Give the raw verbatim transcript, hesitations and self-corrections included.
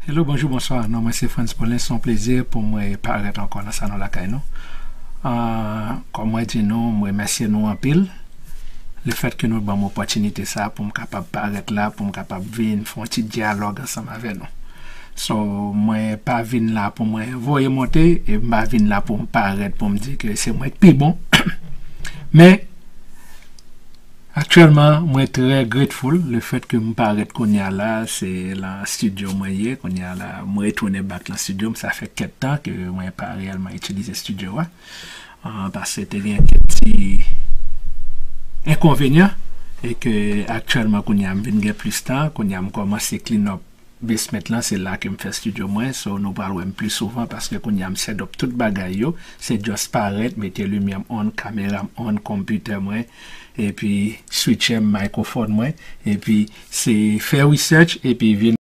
Hello, bonjou, bonswa. Non, mwen se Frantz Paulin. Se yon plezi pou mwen parèt ankò nan Salon Lakay nou. Ah, kòm mwen di nou, mwen remèsye nou anpil. Lefèt ke nou ban m opòtinite sa pou m kapab parèt la, pou m kapab vin fè yon ti dyalòg ansanm avè nou. So, mwen pa vin la pou mwen voye monte, e m pa vin la pou m parèt pou m di ke se mwen k pi bon. Men, aktyèlman, mwen trè grateful lefèt ke m parèt kounye a la, se lan estidyo mwen ye, kounye a la, mwen retounen back lan estidyo m, sa fè kèk tan ke mwen pa reyèlman itilize estidyo a, ah, paske te gen kèk ti enkonvenyan, e ke aktyèlman kounye a m vin gen plis tan, kounye a m kòmanse clean up basement lan, se la ke m fè estidyo mwen, so nou pral wè m pli souvan paske kounye a m set up tout bagay yo, se just parèt, mete limyè m on, kamera m on, konpitè mwen, epi switchè m, mikrofòn mwen, epi se fè research, epi vin